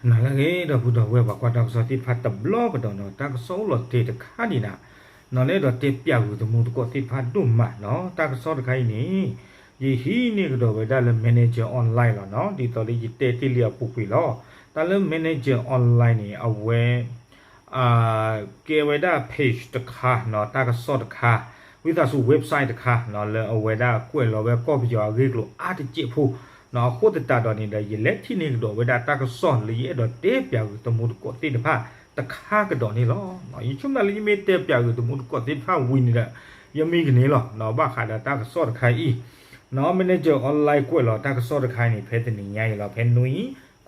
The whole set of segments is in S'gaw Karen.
နၤလၢအဂ့ၤ ဒီပုၢ်ဒီဝဲၢ် ပှၤကွၢ်တၢ်ကစီၣ်သ့ၣ်တဖၣ်တဘျီကဒီးနီၤ, တၢ်ကစီၣ်အိၣ်လီၤတဲာ်တခါဒံးနၤ, နီၤလၢအဲၣ်ဒိးတဲပၠးဂုာ်သမူသကိးသ့ၣ်တဖၣ်ဒိၣ်မးနီၤ, တၢ်ကစီၣ်တခါအံၤန့ၣ် ယဟံးန့ၢ်ကဒီးဝဲဒၣ်လၢ Manager Online လီၤနီၤ, ဒ်သိးလၢယတဲတ့ၢ်လံအပူၤကွံာ်လီၤ. တၢ်လၢ Manager Online န့ၣ် အဝဲ ကဲဝဲဒၣ် page တခါနီၤ, တၢ်ကစီၣ်တခါ, ဝံသးစူၤ website တခါနီၤ, လၢအဝဲဒၣ်ကွဲးလီၤဝဲကီၢ်ပယီၤအဂ့ၢ်ကျိၤအါတစဲးဖိနီၤ, အဃိသတးဒီးန့ၣ်ဒီး ယလဲၤထံၣ်န့ၢ်ကဒီးဝဲဒၣ်တၢ်ကစီၣ်လၢယအဲၣ်ဒိးတဲပၠးဂုာ်သမူသကိးသ့ၣ်တဖၣ်တခါကဒီးန့ၣ်လီၤ. ယဆိကမိၣ်လၢယမ့ၢ်တဲပၠးဂုာ်သမူသကိးသ့ၣ်တဖၣ်ဝံၤန့ၣ်ဒီး ယမံကန့ၢ်လီၤနီၤ, ဘၣ်ဃးဒီးတၢ်ကစီၣ်တခါအံၤ နီၤ, Manager Online ကွဲးလီၤတၢ်ကစီၣ်တခါအံၤန့ၣ် ဖဲတနံၤညါအံၤလီၤ, ဖဲနွံ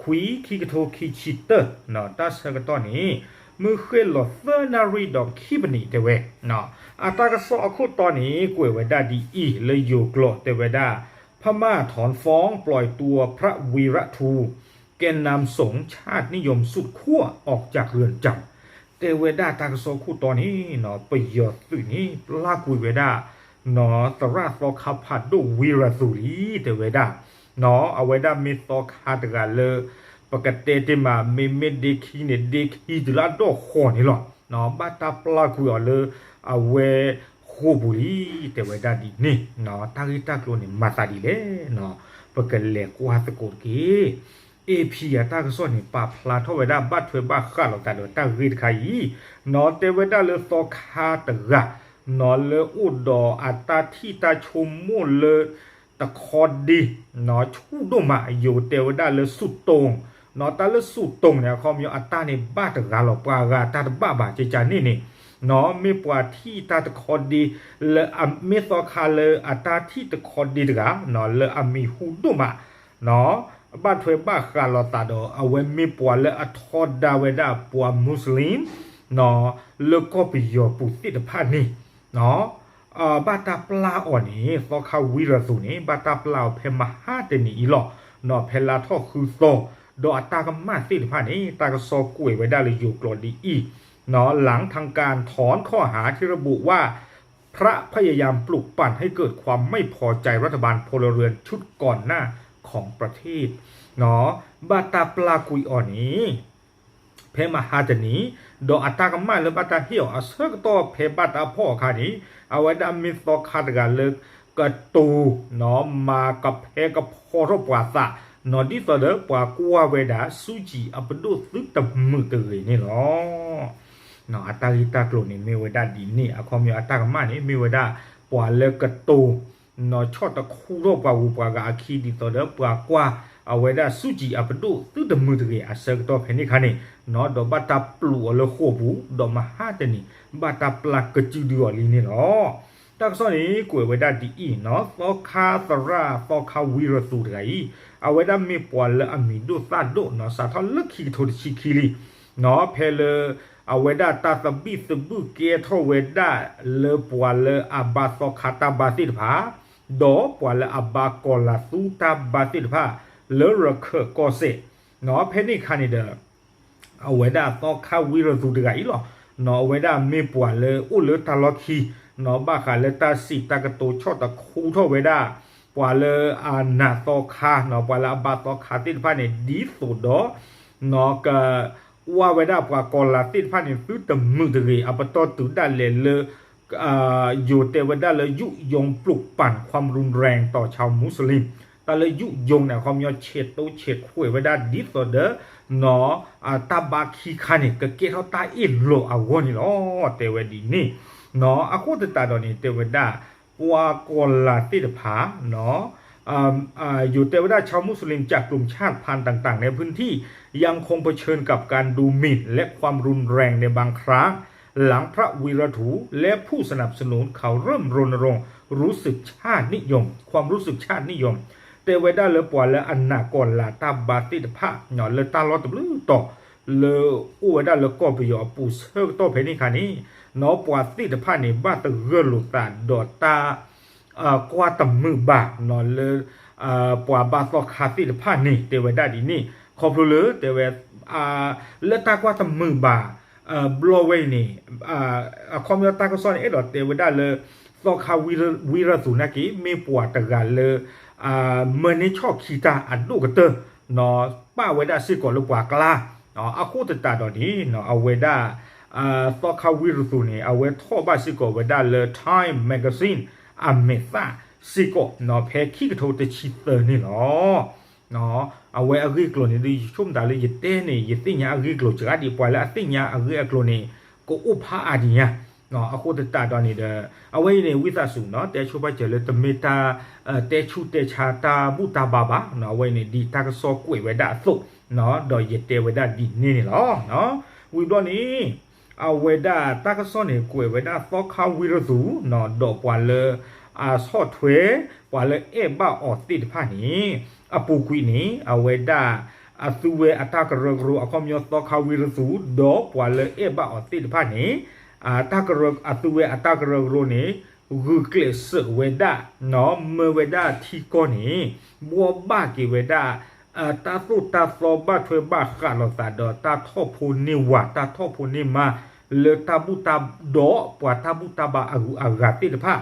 ခွံ ခံကထိခံဆံတၢနီၤ, တၢ်ဆၢကတီၢ်န့ၣ် မုၢ်ဃ့ၢ်လီၤသၢနၣ်ရံၣ်ဒီးခံပနံးတဲဝဲ, အတၢ်ကစီၣ်အခိၣ်တီန့ၣ် ကွဲးဝဲဒၣ်ဒ်အံၤ, လၢယိၤကျိာ်တဲဝဲဒၣ် พม่าถอนฟ้องปล่อยตัวพระวีระทู แกนนำสงฆ์ชาตินิยมสุดขั้วออกจากเรือนจำ တဲဝဲဒၣ်တၢ်ကစီၣ်ခိၣ်တီန့ၣ်နီၤ, ပယီၤသုးန့ၣ် ပျၢ်ကွံာ်ဝဲဒၣ် နီၤ သရၣ်သီခါဖးဒိၣ်ဝံရသူၣ်လံ တဲဝဲဒၣ်, နီၤ အဝဲဒၣ်မ့ၢ်သီခါတဂၤလၢ ပကတဲတ့ၢ်မး မ့မ့ၢ်ဒ့ခံန့ၣ် ဒ့ခံတုၤလၢအဒီၣ်ဃီၤန့ၣ်လီၤ. ဘၣ်တၢ်ပျၢ်ကွံာ်အီၤလၢ အဝဲဃိာ်ပူၤလံ တဲဝဲဒၣ်ဒ်န့ၣ်, တၢ်ဂ့ၢ်တၢ်ကျိၤန့ၣ် မၤသးဒ်လဲၣ်နီၤ, ပကလဲၤကွၢ်သကိးတက့ၢ်. အ့ၣ်ဖံ အတၢ်ကစီၣ်န့ၣ် ပာ်ဖျါထီၣ်ဝဲဒၣ် ဘၣ်ထွဲဘၣ်ဃးလိာ်သးဒီးတၢ်ဂ့ၢ်တခါအံၤ, နီၤ တဲဝဲဒၣ်လၢသီခါတဂၤ နီၤ လၢအိၣ်ဒီးအတၢ်ထံၣ်တၢ်ဆိကမိၣ်လၢ တခီဒ့ နီၤ ဆူၣ်ဒိၣ်မး ယိၤတဲဝဲဒၣ်လၢစူၢ်တိၣ်, နီၤ တၢ်လၢစူၢ်တိၣ်န့ၣ် အခီပညီအတၢ်န့ၣ်ဘၣ်တဂၤလီၤ, ပှၤဂၤတၢ်တဘၣ်ဘၣ် ကကန့ၣ်န့ၣ်, နီၤ မ့ၢ်ပှၤထံၣ်တၢ်တခီဒ့ လၢအမ့ၢ်သီခါလၢအတၢ်ထံၣ်တခီဒ့တဂၤ နီၤ လၢအမံၤဟူဒိၣ်မး နီၤ ဘၣ်ထွဲဘၣ်ဃးလိာ်သးဒီး အဝဲမ့ၢ်ပှၤလၢအထီဒါဝဲဒၣ်ပှၤမူစလ့ၣ် နီၤ လၢကီၢ်ပယီၤပူၤသ့ၣ်တဖၣ်န့ၣ် နီၤ ဘၣ်တၢ်ပျၢ်အီၤန့ၣ် သီခါဝံရသူၣ်န့ၣ် ဘၣ်တၢ်ပျၢ်အီၤဖဲမဟါတနံၤအံၤလီၤ, နီၤ ဖဲလါထီၣ်ဃုသီ, ဒီးအတၢ်ကမၣ်သ့ၣ်တဖၣ်န့ၣ် တၢ်ကစီၣ်ကွဲးဝဲဒၣ်လၢယိၤကျိာ်ဒ်အံၤ, နီၤ หลังทางการถอนข้อหาที่ระบุว่า พระพยายามปลุกปั่นให้เกิดความไม่พอใจรัฐบาลพลเรือนชุดก่อนหน้าของประเทศ ဘၣ်တၢ်ပျၢ်ကွံာ်အီၤန့ၣ် ဖဲမဟါတနံၤ, ဒီးအတၢ်ကမၣ်လၢဘၣ်တၢ်ဟ့ၣ်အီၤအဆၢကတီၢ်ဖဲဘၣ်တၢ်ဖီၣ်အခါန့ၣ် အဝဲဒၣ်မ့ၢ်သီခါတဂၤလၢကတိၤ နီၤ မၤကဖဲကဖီထီၣ်ပှၤသး နီၤ ဒ်သိးဒီးပှၤကွၢ်ဝဲဒၣ် စူၣ်ကံၣ်အပဒိၣ်သုတမုာ်တဂ့ၤန့ၣ်လီၤ. နီၤ အတၢ်ဂ့ၢ်တၢ်ကျိၤန့ၣ် မ့ၢ်ဝဲဒၣ်ဒ်န့ၣ်, အခီပညီအတၢ်ကမၣ်န့ၣ် မ့ၢ်ဝဲဒၣ်ပှၤလၢကတိၤ နီၤ ဆီၣ်တခူထီၣ်ပှၤဂုၤပှၤဂၤအခံ ဒ်သိးဒီးပှၤကွၢ်အဝဲဒၣ် စူၣ်ကံၣ်အပဒိၣ်သုတမုာ်တဂ့ၤအဆၢကတီၢ်ဖဲန့ၣ်အခါန့ၣ်, နီၤ ဒီးဘၣ်တၢ်ပျိာ်အီၤလၢဃိာ်ပူၤ, ဒီးမဟါတနံၤ ဘၣ်တၢ်ပျၢ်ကစုဒုးအီၤလံန့ၣ်လီၤ. တၢ်ကစီၣ်န့ၣ် ကွဲးဝဲဒၣ်ဒ်အံၤ, နီၤ သီခါသရၣ် သီခါဝံရသူၣ်တဂၤအံၤ, အဝဲဒၣ်မ့ၢ်ပှၤလၢအမံၤဒိၣ်သၣ်ဒိၣ် နီၤ စးထီၣ်လၢခံကထိတဆံခံလံ နီၤ ဖဲလၢ အဝဲဒၣ်တၢ်သဘံၣ်သဘုၣ်ကဲထီၣ်ဝဲဒၣ်လၢပှၤလၢအဘါသီခါတၢ်ဘါသ့ၣ်တဖၣ်, ဒီးပှၤလၢအဘါကီၤလၤသူတၢ်ဘါသ့ၣ်တဖၣ် လၢရခၢၣ်ကီၢ်စဲၣ်, နီၤ ဖဲန့ၣ်အခါန့ၣ်ဒီး အဝဲဒၣ်သီခါဝံရသူၣ်တဂၤအံၤလီၤ, နီၤ အဝဲဒၣ်မ့ၢ်ပှၤလၢအိၣ်လၢတၢ်လီၢ်ခံ, နီၤ ဘၣ်ဃးလၢတၢ်စံးတၢ်ကတိၤဆီၣ်တခူထီၣ်ဝဲဒၣ် ပှၤလၢအနာ်သီခါ, နီၤ ပှၤလၢအဘါသီခါသ့ၣ်တဖၣ်န့ၣ် ဒ်သိးဒီး နီၤ က ကွၢ်ဝဲဒၣ်ပှၤကီၤလၤသ့ၣ်တဖၣ်န့ၣ် သုတမုာ်တဂ့ၤ အပတီၢ်တုၤဒၣ်လဲာ်လၢ ယိၤတဲဝဲဒၣ်လၢ ยุยงปลุกปั่นความรุนแรงต่อชาวมุสลิม တၢ်လၢ ยุยง န့ၣ် အခီပညီ ဆဲးတိဆဲးခွဲးဝဲဒၣ် ဒ်သိးဒီး နီၤ တၢ်ဘါခံခါန့ၣ် ကကဲထီၣ်တၢ်အ့ၣ်လိာ်အဂီၢ်န့ၣ်လီၤ. တဲဝဲဒ်န့ၣ်, နီၤ အဃိသတးဒီးန့ၣ် တဲဝဲဒၣ် ပှၤကီၤလၤသ့ၣ်တဖၣ် နီၤ ယိၤတဲဝဲဒၣ် ชาวมุสลิมจากกลุ่มชาติพันธุ์ต่างๆในพื้นที่ยังคงเผชิญกับการดูหมิ่นและความรุนแรงในบางครั้ง หลังพระวีรทูตและผู้สนับสนุนเขาเริ่มรณรงค์รู้สึกชาตินิยม ความรู้สึกชาตินิยม တဲဝဲဒၣ်လၢပှၤလၢအနာ်ကီၤလၤတၢ်ဘါသ့ၣ်တဖၣ် လၢတၢ်လီၢ်တဘျုးတီၤ လၢအိၣ်ဝဲဒၣ်လၢကီၢ်ပယီၤအပူၤဆၢကတီၢ်ဖဲန့ၣ်အခါန့ၣ်, နီၤ ပှၤသ့ၣ်တဖၣ်န့ၣ် ဘၣ်သဂၢၢ်လိာ်သးဒီးတၢ် ကွၢ်တမုာ်ဘၣ် နီၤ လၢ ပှၤဘါသီခါသ့ၣ်တဖၣ်န့ၣ် တဲဝဲဒၣ်ဒ်န့ၣ် ခီဖျိလၢတဲဝဲ လၢတၢ်ကွၢ်တမုာ်ဘၣ် ဘျီဝဲအံၤန့ၣ် အခီပညီတၢ်ကစီၣ်န့ၣ် အဲၣ်ဒိးတဲဝဲဒၣ်လၢ သီခါဝံရသူၣ်နာ်က့ မ့ၢ်ပှၤတဂၤလၢ မၢန့ၢ်ဆီၣ်ခံတၢ်အဒိၣ်ကတၢၢ် နီၤ ပာ်ဝဲဒၣ်စ့ၢ်ကီးလၢပှၤကျါ, အဃိသတးဒီးန့ၣ် အဝဲဒၣ် သီခါဝံရသူၣ်န့ၣ် အဝဲထီၣ်ဘၣ်စ့ၢ်ကီးဝဲဒၣ်လၢ Time Magazine အမဲာ်သၣ်စ့ၢ်ကီး ဖဲခံကထိတဆံသၢန့ၣ်လီၤ. အဝဲအဂ့ၢ်အကျိၤန့ၣ် ယဆိကမိၣ်တၢ်လၢယတဲန့ၣ် ယသ့ၣ်ညါအဂ့ၢ်အကျိၤစှၤဒံး ပှၤလၢအသ့ၣ်ညါအဂ့ၢ်အကျိၤန့ၣ် ကအိၣ်ဖးအါဒံးညါ, အဃိသတးဒီးန့ၣ်ဒီး အဝဲအံၤန့ၣ် ဝံသးစူၤ တဲဆိပာ်စၢၤလၢတမ့ၢ်တၢ် တဲဆူၣ်တဲဆါတၢ်ဘူၣ်တၢ်ဘါဘၣ်, အဝဲအံၤန့ၣ် ဒ်တၢ်ကစီၣ်ကွဲးဝဲဒၣ်အသိး ဒီးယတဲဝဲဒၣ်ဒ်န့ၣ်န့ၣ်လီၤ. ဝံၤဘျီန့ၣ် အဝဲဒၣ်တၢ်ကစီၣ်န့ၣ် ကွဲးဝဲဒၣ်သီခါဝံရသူၣ် ဒီးပှၤလၢ အဆီၣ်ထွဲ ပှၤလၢအဲၣ်ဘၣ်အီၤသ့ၣ်တဖၣ်န့ၣ် အပူၤကွံာ်န့ၣ် အဝဲဒၣ် အသုဝဲအတၢ်ကရၢကရိ အခီပညီသီခါဝံရသူၣ် ဒီးပှၤလၢအဲၣ်ဘၣ်အီၤသ့ၣ်တဖၣ်န့ၣ် အသုဝဲအတၢ်ကရၢကရိန့ၣ် ဂုာ်ကျဲးစၢးဝဲဒၣ် မၢဝဲဒၣ်ထံကီၢ်န့ၣ် ဘှီဘၣ်က့ၤဝဲဒၣ် တၢ်သိၣ်တၢ်သီဘၣ်ထွဲဘၣ်ဃးလိာ်သးဒီးတၢ်ထီၣ်ဖိန့ၢ်ဝၤ တၢ်ထီၣ်ဖိန့ၢ်မါ လၢတၢ်ဘူၣ်တၢ်ဒီးပှၤတၢ်ဘူၣ်တၢ်ဘါအဂုၤအဂၤသ့ၣ်တဖၣ် ဒ်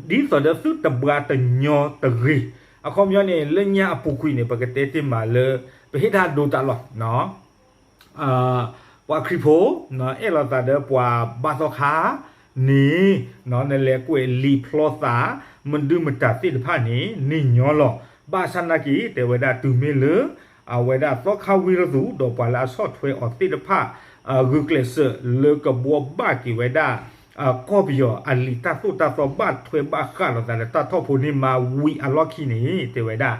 သိးဒီးသုတဘှါတညီတဂ့ၤ. အခီပညီန့ၣ် လၢညါအပူၤကွံာ်န့ၣ် ပကတဲတ့ၢ်မးလၢ ပဟ့ၣ်တၢ်ဒိတၢ်လီၢ် ပှၤခရံာ်ဖိ အဲၣ်လိာ်သးဒီးပှၤဘါသီခါန့ၣ် နလဲၤကွဲးလံာ်ဖျီသး မဒုမတၤသ့ၣ်တဖၣ်န့ၣ် န့ၢ်ညီလီၤ. ဘၣ်ဆၣ်နာ်က့ တဲဝဲဒၣ်တုၤမ့ၢ်လၢ အဝဲဒၣ်သီခါဝံရသူၣ် ဒီးပှၤလၢအဆီၣ်ထွဲအီၤသ့ၣ်တဖၣ် ဂုာ်ကျဲးစၢးလၢကဘှီဘၣ်က့ၤဝဲဒၣ် ကီၢ်ပယီၤအလံာ်တၢ်သိၣ်တၢ်သီဘၣ်ထွဲဘၣ်ဃးလိာ်သးလၢတၢ်ထီၣ်ဖိန့ၢ်မါဝံၤအလီၢ်ခံန့ၣ် တဲဝဲဒၣ်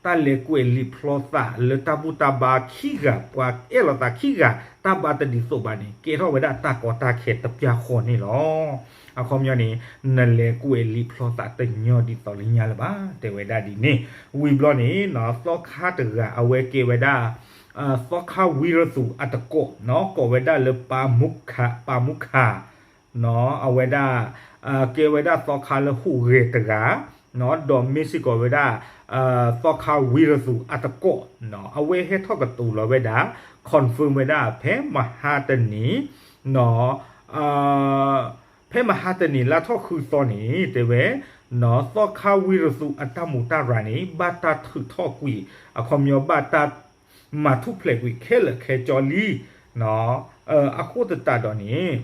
တၢ်လဲၤကွဲးလံာ်ဖျီသးလၢတၢ်ဘူၣ်တၢ်ဘါခံဂၤ ပှၤအဲၣ်လိာ်သးခံဂၤ တၢ်ဘါတဒ်သိးဘၣ်န့ၣ် ကဲထီၣ်ဝဲဒၣ်တၢ်ကီတၢ်ခဲတပျၢ်ဃီန့ၣ်လီၤ. အခီပညီန့ၣ် နလဲၤကွဲးလံာ်ဖျီသးတညီဒ်သိးလၢညါလၢၤဘၣ် တဲဝဲဒၣ်ဒ်န့ၣ်. ဝံၤဘျီန့ၣ် သီခါတဂၤ အဝဲကဲဝဲဒၣ် သီခါဝံရသူၣ်အတကိး ကိးဝဲဒၣ်လၢ ပၤမူခး အဝဲဒၣ် ကဲဝဲဒၣ်သီခါလၢဟူးဂဲၤတဂၤ ဒီးမ့ၢ်စ့ၢ်ကီးဝဲဒၣ် သီခါဝံရသူၣ်အတကိး အဝဲဟဲထီၣ်ကတိၤလီၤဝဲဒၣ် confirm ဝဲဒၣ် ဖဲမဟါတနံၤ ဖဲမဟါတနံၤလါထီၣ်ဃုသီန့ၣ် တဲဝဲ သီခါဝံရသူၣ်အတၢ်မူးတၢ်ရၤန့ၣ် ဘၣ်တၢ်ထုးထီၣ်ကွံာ် အခီပညီဘၣ်တၢ် မၤထူၣ်ဖျဲးကွံာ်ခဲလၢာ်ခဲဆ့လံ. အဃိသတးဒီးန့ၣ်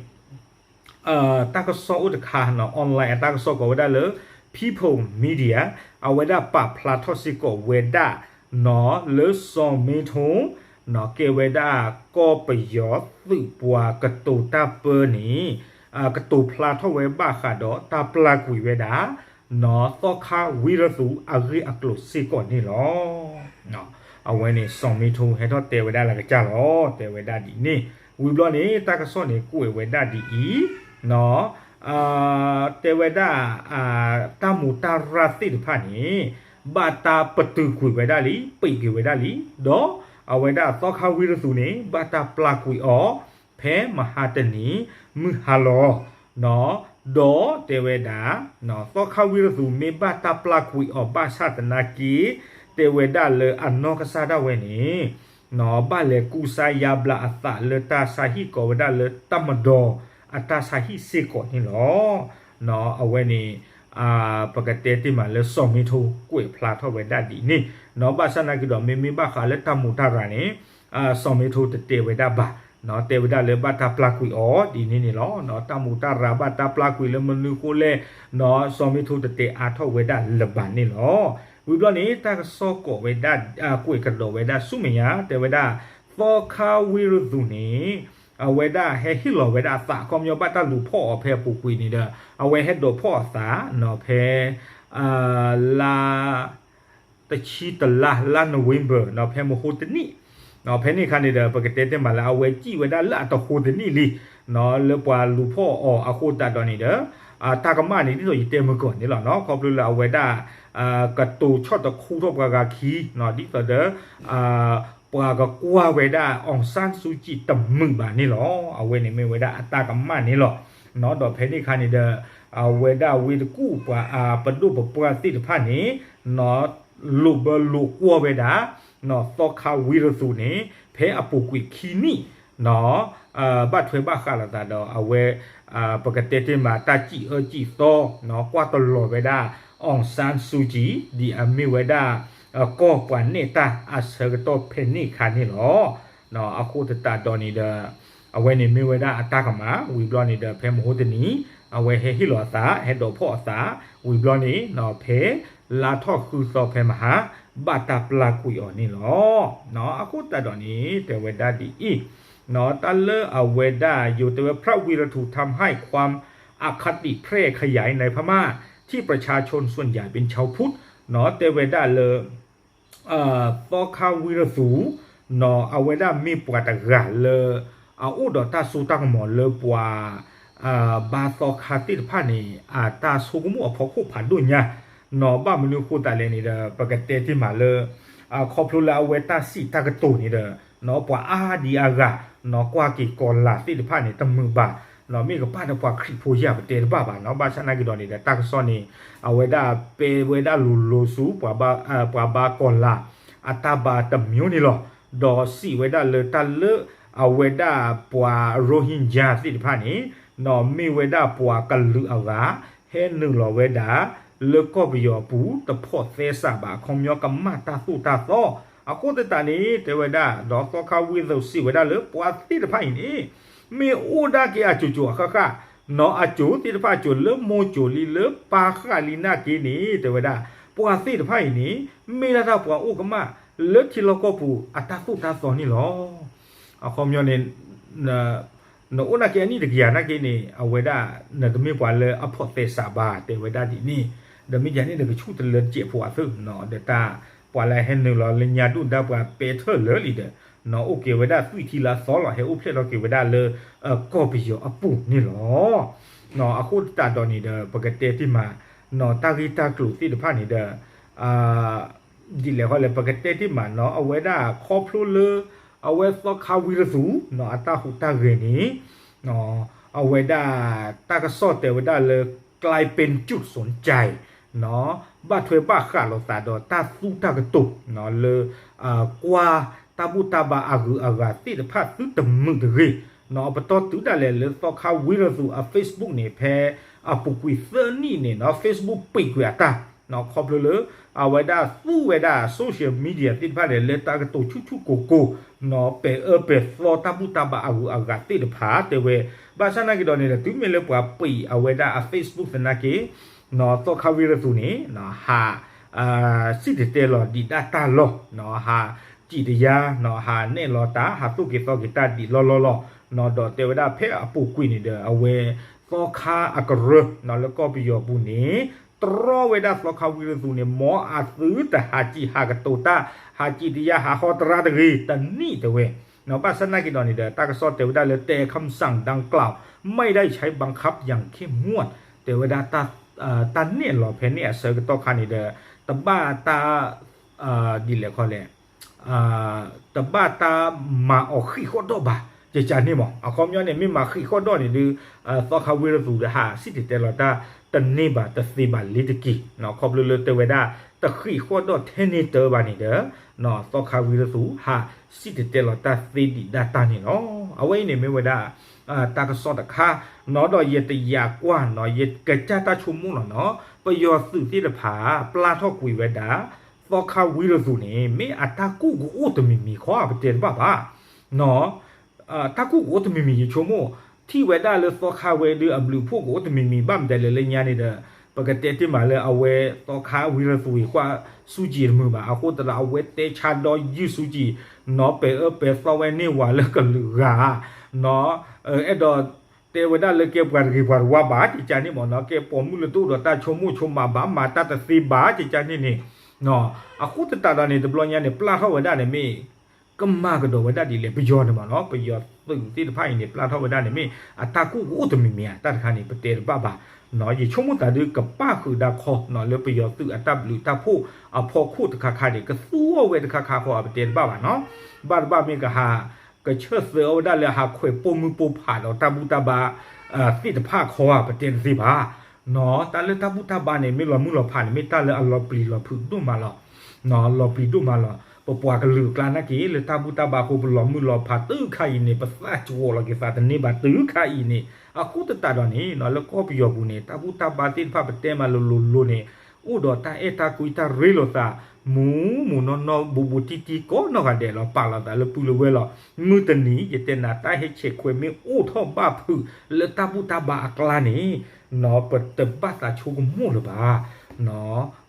တၢ်ကစီၣ်အိၣ်တခါ online အတၢ်ကစီၣ်ကိးဝဲဒၣ်လၢ People Media အဝဲဒၣ်ပာ်ဖျါထီၣ်စ့ၢ်ကီးဝဲဒၣ် လၢစီၤမ့ထိ ကဲဝဲဒၣ်ကီၢ်ပယီၤသုးပှၤကတိၤတၢ်ပၢန့ၣ် ကတိၤဖျါထီၣ်ဝဲဘၣ်ဃးဒီးတၢ်ပျၢ်ကွံာ်ဝဲဒၣ် သီခါဝံရသူၣ်အဂ့ၢ်အကျိၤစ့ၢ်ကီးန့ၣ်လီၤ. အဝဲန့ၣ် စီၤမ့ထိဟဲထီၣ်တဲဝဲဒၣ်လၢကစၢ်လီၤ တဲဝဲဒၣ်ဒ်န့ၣ်. ဝံၤဘျီန့ၣ် တၢ်ကစီၣ်န့ၣ်ကွဲးဝဲဒၣ်ဒ်အံၤ တဲဝဲဒၣ် တၢ်မူးတၢ်ရၤသ့ၣ်တဖၣ်န့ၣ် ဘၣ်တၢ်ပတုာ်ကွံာ်ဝဲဒၣ်လံ ပံးကွံာ်ဝဲဒၣ်လံ ဒီးအဝဲဒၣ်သီခါဝံရသူၣ်န့ၣ် ဘၣ်တၢ်ပျၢ်ကွံာ်အီၤ ဖဲမဟါတနံၤ မုၢ်ဟါလီၤ ဒီးတဲဝဲဒၣ် သီခါဝံရသူၣ်မ့ၢ်ဘၣ်တၢ်ပျၢ်ကွံာ်အီၤဘၣ်ဆၣ်သနာ်က့ တဲဝဲဒၣ်လၢအနီၢ်ကစၢ်ဒၣ်ဝဲန့ၣ် ဘၣ်လဲၤကူစါယါဘျါအသးလၢတၢ်ဆါဟံၣ်ကိးဝဲဒၣ်လၢတၢ်မဒီအတၢ်ဆါဟံၣ်စ့ၢ်ကီးန့ၣ်လီၤ. အဝဲန့ၣ် ပကတဲတ့ၢ်မးလၢစီၤမ့ထိကွဲးဖျါထီၣ်ဝဲဒၣ်ဒ်န့ၣ် ဘၣ်ဆၣ်သနာ်က့ဒီး မ့မ့ၢ်ဘၣ်ဃးလၢတၢ်မူးတၢ်ရၤန့ၣ် စီၤမ့ထိတတဲဝဲဒၣ်ဘၣ် တဲဝဲဒၣ်လၢဘၣ်တၢ်ပျၢ်ကွံာ်အီၤဒ်န့ၣ်န့ၣ်လီၤ. တၢ်မူးတၢ်ရၤဘၣ်တၢ်ပျၢ်ကွံာ်လၢမနုၤဃိလဲၣ် စီၤမ့ထိတတဲအါထီၣ်ဝဲဒၣ်လၢၤဘၣ်န့ၣ်လီၤ. ဝံၤဘျီန့ၣ် တၢ်ကစီၣ်ကိးဝဲဒၣ် ကွဲးကဒီးဝဲဒၣ်ဆူမဲာ်ညါ တဲဝဲဒၣ် သီခါဝံရသူၣ်န့ၣ် အဝဲဒၣ်ဟဲဟ့ၣ်လီၤဝဲဒၣ်အသး အခီပညီဘၣ်တၢ်လူၤဖီၣ်အီၤဖဲအပူၤကွံာ်န့ၣ်ဒီး အဝဲဟဲဒိးဖီၣ်အသး ဖဲ လါ တဆံတလါ လါ November ဖဲမဟိတနံၣ် ဖဲန့ၣ်အခါန့ၣ်ဒီး ပကတဲတ့ၢ်မးလၢအဝဲစံၣ်ဝဲဒၣ်လၢအတဟိတနံၣ်လံ လၢပှၤလူၤဖီၣ်အီၤအဃိသတးဒီးန့ၣ်ဒီး တၢ်ကမၣ်န့ၣ် ဒ်သိးယတဲမုၢ်ကီၢ်န့ၣ်လီၤ ခီဖျိလၢအဝဲဒၣ် ကတိၤဆီၣ်တခူထီၣ်ပှၤဂၤခံ ဒ်သိးဒီး ပှၤကကွၢ်ဝဲဒၣ် အောင်ဆန်းစုကြည် တမုာ်ဘၣ်န့ၣ်လီၤ. အဝဲန့ၣ်မ့ၢ်ဝဲဒၣ်အတၢ်ကမၣ်န့ၣ်လီၤ. ဒီးဖဲန့ၣ်အခါန့ၣ်ဒီး အဝဲဒၣ်ဝ့ၢ်တကူၣ်ပှၤအပဒိၣ်ပပှၢ်သ့ၣ်တဖၣ်န့ၣ် လိာ်ဘၢလိာ်ကွီၢ်ဝဲဒၣ် သီခါဝံရသူၣ်န့ၣ် ဖဲအပူၤကွံာ်ခံနံၣ် ဘၣ်ထွဲဘၣ်ဃးလိာ်သးဒီးအဝဲ ပကတဲတ့ၢ်မးတၢ်စံၣ်အၢစံၣ်သီ ကွၢ်တလီၤဝဲဒၣ် အောင်ဆန်းစုကြည် ဒ်အမ့ၢ်ဝဲဒၣ် ကီၢ်ပှၤနဲၣ်တၢ်အဆၢကတီၢ်ဖဲန့ၣ်အခါန့ၣ်လီၤ. အဃိသတးဒီးန့ၣ်ဒီး အဝဲန့ၣ်မ့ၢ်ဝဲဒၣ်အတၢ်ကမၣ် ဝံၤဘျီန့ၣ်ဒီး ဖဲမဟိတနံၤ အဝဲဟဲဟ့ၣ်လီၤအသး ဟဲဒိးဖီၣ်အသး ဝံၤဘျီန့ၣ် ဖဲလါထီၣ်ဃုသီဖဲမဟါ ဘၣ်တၢ်ပျၢ်ကွံာ်အီၤန့ၣ်လီၤ. အဃိသတးဒီးန့ၣ် တဲဝဲဒၣ်ဒ်အံၤ တၢ်လၢအဝဲဒၣ် ယိၤတဲဝဲ พระวีรสูงทำให้ความอคติแพร่ขยายในพม่า ที่ประชาชนส่วนใหญ่เป็นชาวพุทธ တဲဝဲဒၣ်လၢ သီခါဝံရသူၣ် အဝဲဒၣ်မ့ၢ်ပှၤတဂၤလၢ အအိၣ်ဒီးတၢ်စိတၢ်ကမီၤလၢပှၤ ဘါသီခါသ့ၣ်တဖၣ်န့ၣ် အတၢ်ဆိကမိၣ်အဖီခိၣ်ဖးဒိၣ်ညါ ဘၣ်မနုၤအဃိသတးလဲၣ်န့ၣ်ဒီး ပကတဲတ့ၢ်မးလၢ ခီဖျိလၢအဝဲတၢ်စံးတၢ်ကတိၤန့ၣ်ဒီး ပှၤအါဒံအါဂၤ ကွၢ်က့ၤကီၤလၤသ့ၣ်တဖၣ်န့ၣ် တမုာ်ဘၣ် မ့ၢ်ကပၣ်ဒီးပှၤခရံာ်ဖိယၤ ပတဲတဘၣ်ဘၣ်နီၤ. ဘၣ်ဆၣ်နာ်က့ၤဒီးန့ၣ်ဒီး တၢ်ကစီၣ်န့ၣ် အဝဲဒၣ်ပဲဝဲဒၣ်လိၤလိၤဆူ ပှၤဘါကီၤလၤ အတၢ်ဘါတမျိုးန့ၣ်လီၤ. ဒီးစံးဝဲဒၣ်လၢတၢ်လၢ အဝဲဒၣ်ပှၤ Rohingya သ့ၣ်တဖၣ်န့ၣ် မ့ၢ်ဝဲဒၣ်ပှၤကလုာ်အဂၤ ဟဲနုာ်လီၤဝဲဒၣ် လၢကီၢ်ပယီၤအပူၤ တဖီၣ်သဲစးဘၣ် အခီပညီကမၣ်တၢ်သိၣ်တၢ်သီ အဃိသတးန့ၣ် တဲဝဲဒၣ် ဒီးသီခါဝံရသူၣ်စံးဝဲဒၣ်လၢ ပှၤသ့ၣ်တဖၣ်အံၤန့ၣ် မ့ၢ်အိၣ်ဒၣ်က့ၤအစိၤစိၤအဃၣ်ဃၣ် နီၤအစိၤသ့ၣ်တဖၣ်အစိၤလၢမိၢ်စိၤလံလၢပၢ်ဃၣ်လံနာ်က့ၤန့ၣ် တဲဝဲဒၣ် ပှၤသ့ၣ်တဖၣ်အံၤန့ၣ် မ့ၢ်ဒၣ်တၢ်ပှၤအိၣ်ကမၣ် လၢထံလီၢ်ကီၢ်ပူၤအတၢ်သိၣ်တၢ်သီန့ၣ်လီၤ. အခီပညီန့ၣ် နအိၣ်နာ်က့ၤအနံၣ်တကယၤနာ်က့ၤန့ၣ် အဝဲဒၣ် နတမ့ၢ်ပှၤလၢအဖီၣ်သဲစးဘၣ် တဲဝဲဒၣ်ဒ်န့ၣ် ဒီးမ့ၢ်ယၤန့ၣ်ဒီးကဆူၣ်တလၢတစဲးဖိအသ့ၣ်နီၤ ဒီးတၢ် ပှၤလၢဟဲနုာ်လီၤလၢညါဒိၣ်ဒါပှၤပဲထၢၣ်လၢာ်လံဒီး နီၤအိၣ်က့ၤဝဲဒၣ်သွံၣ်ထံလၢအသီလီၤ ဟဲအိၣ်ဖျဲၣ်ထီၣ်က့ၤဝဲဒၣ်လၢ ကီၢ်ပယီၤအပူၤန့ၣ်လီၤ. အဃိသတးဒီးန့ၣ်ဒီး ပကတဲတ့ၢ်မး နီၤတၢ်ဂ့ၢ်တၢ်ကျိၤသ့ၣ်တဖၣ်န့ၣ်ဒီး ဒ်လဲၣ်ဃီလဲၣ် ပကတဲတ့ၢ်မးနီၤ အဝဲဒၣ်ခီဖျိလၢ အဝဲသီခါဝံရသူၣ် နီၤအတၢ်ဟူးတၢ်ဂဲၤန့ၣ် အဝဲဒၣ် တၢ်ကစီၣ်တဲဝဲဒၣ်လၢ กลายเป็นจุดสนใจ နီၤ ဘၣ်ထွဲဘၣ်ဃးလိာ်သးဒီးတၢ်သူတၢ်ကတိၤ နီၤလၢ ကွၢ်တၢ်ဘူၣ်တၢ်ဘါအဂုၤအဂၤသ့ၣ်တဖၣ်သုတမုာ်တဂ့ၤ နီၤ အပတီၢ်တုၤဒၣ်လဲာ်လၢသီခါဝံရသူၣ်အ Facebook န့ၣ် ဖဲအပူၤကွံာ်သၢနံၣ်န့ၣ်နီၤ Facebook ပိတ်ကွံာ်အတၢ် နီၤ ခီဖျိလၢ အဝဲဒၣ်သူဝဲဒၣ် social media သ့ၣ်တဖၣ်န့ၣ် လၢတၢ်ကတိၤဆူၣ်ဆူၣ်ကိၤကိၤ နီၤ ပဲၤအၢပဲၤသီတၢ်ဘူၣ်တၢ်ဘါအဂုၤအဂၤသ့ၣ်တဖၣ် တဲဝဲ ဘၣ်ဆၣ်နာ်က့ၤဒီးန့ၣ်ဒီး တုၤမ့ၢ်လၢပှၤပိတ်အဝဲဒၣ်အ Facebook သနာ်က့ နီၤသီခါဝံရသူၣ်န့ၣ် ဟး စံၣ်တဲၤတဲလီၤဒံးဒၣ်တၢ်လီၢ် နီၤဟးစံၣ်တယါ နီၤဟးနဲၣ်လီၤတၢ် ဟးသိၣ်က့ၤသီက့ၤတၢ်ဒံးလီၢ်လီၢ်လီၢ် နီၤဒီးတဲဝဲဒၣ်ဖဲအပူၤကွံာ်န့ၣ်ဒီး အဝဲ သီခါအကရၢ နီၤလၢကီၢ်ပယီၤပူၤန့ၣ် တြီဝဲဒၣ်သီခါဝံရသူၣ်န့ၣ် မ်အသုတဟးစံၣ်ဟးကတိၤတၢ် ဟးစံၣ်တယါ ဟးဟီတရါတဂ့ၤ တနံၣ်တဲဝဲ နီၤ ဘၣ်ဆၣ်နာ်က့ၤဒီးန့ၣ်ဒီး တၢ်ကစီၣ်တဲဝဲဒၣ်လၢ แต่คำสั่งดังกล่าวไม่ได้ใช้บังคับอย่างเข้มงวด တဲဝဲဒၣ် တၢ်နဲၣ်လီၤဖဲန့ၣ်အဆၢကတီၢ်ခါန့ၣ်ဒီး တဘၣ်တၢ် ဒ်လဲၣ်ခီလဲၣ် တဘၣ်တၢ်မၤအီၤဃံးဃီၣ်ဒီၣ်ဘၣ် ကကန့ၣ်မး အခီပညီန့ၣ် မ့ၢ်မၤဃံးဃီၣ်ဒီၣ်န့ၣ်ဒီး သီခါဝံရသူၣ်ဒီးဟးစံၣ်တဲၤတဲလီၤတၢ် တန့ၢ်ဘၣ်တသ့ဘၣ်လ့ၤတက့ၢ် ခီဖျိလၢတဲဝဲဒၣ် တဃံးဃီၣ်ဒီၣ်ထဲန့ၣ်တၢ်ဘၣ်န့ၣ်ဒီး သီခါဝံရသူၣ် ဟးစံၣ်တဲၤတဲလီၤတၢ်သ့ဒံးဒၣ်တၢ်န့ၣ်လီၤ. အဝဲအံၤန့ၣ်မ့ၢ်ဝဲဒၣ် တၢ်ကစီၣ်တခါ နီၤဒီးယတယာ်ကွၢ်နီၤ ယကစၢ်တၢ်ဆိကမိၣ်လီၤနီၤ ပယီၤသုးသ့ၣ်တဖၣ် ပျၢ်ထီၣ်ကွံာ်ဝဲဒၣ် သီခါဝံရသူၣ်န့ၣ် မ့ၢ်အတၢ်ကူၣ်ကအိၣ်တမံၤမံၤခီ ပတဲတဘၣ်ဘၣ် နီၤ တၢ်ကူၣ်ကအိၣ်တမံၤမံၤ ယဆိကမိၣ် ထံၣ်ဝဲဒၣ်လၢသီခါဝဲဒၣ်အဘျုးအဖှိၣ်ကအိၣ်တမံၤမံၤ ဘၣ်မတၤလဲၣ်လၢညါန့ၣ်ဒီး ပကတဲတ့ၢ်မးလၢအဝဲသီခါဝံရသူၣ်အံၤ ကွၢ်စူကံၤတမုာ်ဘၣ် အဃိသတးဒီးအဝဲတဲဆါဒီးယုၢ်စူကံၤ နီၤပဲၤအၢပဲၤသီဝဲန့ၢ်ဝၤလၢကလုာ်ဂၤ နီၤ အဲၣ်ဒိး တဲဝဲဒၣ်လၢကဲပှၤတဂ့ၤပှၤတဝါဘၣ် ကကန့ၣ်မ့ၢ်နီၤ ကဲပိာ်မုၣ်လၢတအိၣ်ဒီးတၢ်ဆိကမိၣ်ဆိကမးဘၣ် မၤတၢ်တသ့ဘၣ် ကကန့ၣ်န့ၣ် အဃိသတးဒီးန့ၣ် တဘျီညါန့ၣ် ပျၢ်ထီၣ်ဝဲဒၣ်န့ၣ်မ့ၢ် ကမၤကဒီးဝဲဒၣ်ဒ်လဲၣ် ပယီၤန့ၣ်မ့ၢ်နီၤ ပယီၤသုးသ့ၣ်တဖၣ်အံၤန့ၣ် ပျၢ်ထီၣ်ဝဲဒၣ်န့ၣ်မ့ၢ် အတၢ်ကူၣ်ကအိၣ်တမံၤမံၤဧါ တၢ်တခါန့ၣ် ပတဲတဘၣ်ဘၣ် ယဆိကမိၣ်သးဒုးကပၣ်ဃုာ်ဒၣ်ခီနီၤ လၢပယီၤသုးအတၢ်ဘျုးတၢ်ဖှိၣ်အဖီခိၣ်တခါခါန့ၣ် ကသူအီၤဝဲတခါခါဃီ ပတဲတဘၣ်ဘၣ်နီၤ ဘၣ်တဘၣ်မ့ၢ်ကဟး ကဆၢသၢအီၤဝဲဒၣ်လၢဟးခွဲးပိာ်မုၣ်ပိာ်ဖးဒီးတၢ်ဘူၣ်တၢ်ဘါ သ့ၣ်တဖၣ်ခီဧါ ပတဲတသ့ဘၣ် နီၤ တၢ်လၢတၢ်ဘူၣ်တၢ်ဘါန့ၣ် မ့ၢ်လီၤမုၢ်လီၤဖးန့ၣ် မ့ၢ်တၢ်လၢအလီၤပျံၤလီၤဖုးဒိၣ်မးလီၤ နီၤ လီၤပျံၤဒိၣ်မးလီၤ ပပှၤကလုာ်အကျါနာ်က့ၤ လၢတၢ်ဘူၣ်တၢ်ဘါအဃိ ပလီၤမုၢ်လီၤဖးတုၤခါအံၤန့ၣ် ပသးကဝီၤလီၤက့ၤသးတန့ၢ်ဘၣ်တုၤခါအံၤန့ၣ် အဃိသတးဒီးန့ၣ် လၢကီၢ်ပယီၤပူၤန့ၣ် တၢ်ဘူၣ်တၢ်ဘါသ့ၣ်တဖၣ်ပတဲမးလိၤလိၤလိၤန့ၣ် အိၣ်ဒီးတၢ်အဲၣ်တၢ်ကွံတၢ်ရ့လိာ်သး မူးမူးနီၢ်နီၢ် ဘူးဘူးတံၢ်တံၢ် ကိးနီၢ်ဂၤဒဲးလီၤ. ပာ်လီၤသးလၢပုၢ်လၢဝဲၢ်လီၤ. မုၢ်တနံၤ ယတဲနၤ တၢ်ဟဲဆဲးခွဲး မ့ၢ်အိၣ်ထီၣ်ဘၣ်ဖုးလၢတၢ်ဘူၣ်တၢ်ဘါအကျါန့ၣ်, ပတဘၣ်သးဆိကမိၣ်လၢၤဘၣ်.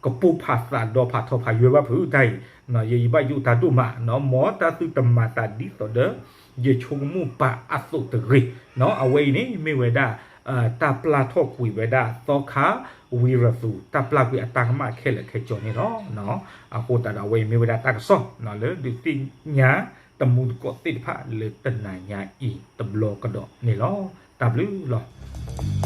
ကပိၢ်ဖးသးဒီးဖးထီဖးယွဲဘၣ်ဖုးတၢ်အံၤ, ယဲယဘၣ်ယိၣ်တၢ်ဒိၣ်မး, မ်တၢ်သုတမၤသးဒ်သိးဒီး ယဆိကမိၣ်ပာ်အသိးတဂ့ၤ. အဝဲအံၤန့ၣ် မ့ၢ်ဝဲဒၣ် တၢ်ပျၢ်ထီၣ်ကွံာ်ဝဲဒၣ် သီခါ ဝံၤရသူၣ် တၢ်ပျၢ်ကွံာ်အတၢ်ကမၣ်ခဲလၢာ်ခဲဆ့န့ၣ်လီၤ. အဃိသတးဒီး အဝဲအံၤမ့ၢ်ဝဲဒၣ်တၢ်ကစီၣ်လၢဒုးသ့ၣ်ညါတမူတကိးသ့ၣ်တဖၣ်လၢတနၤညါအံၤတဘျီကဒီးန့ၣ်လီၤ. တၢ်ဘျုးလီၤ.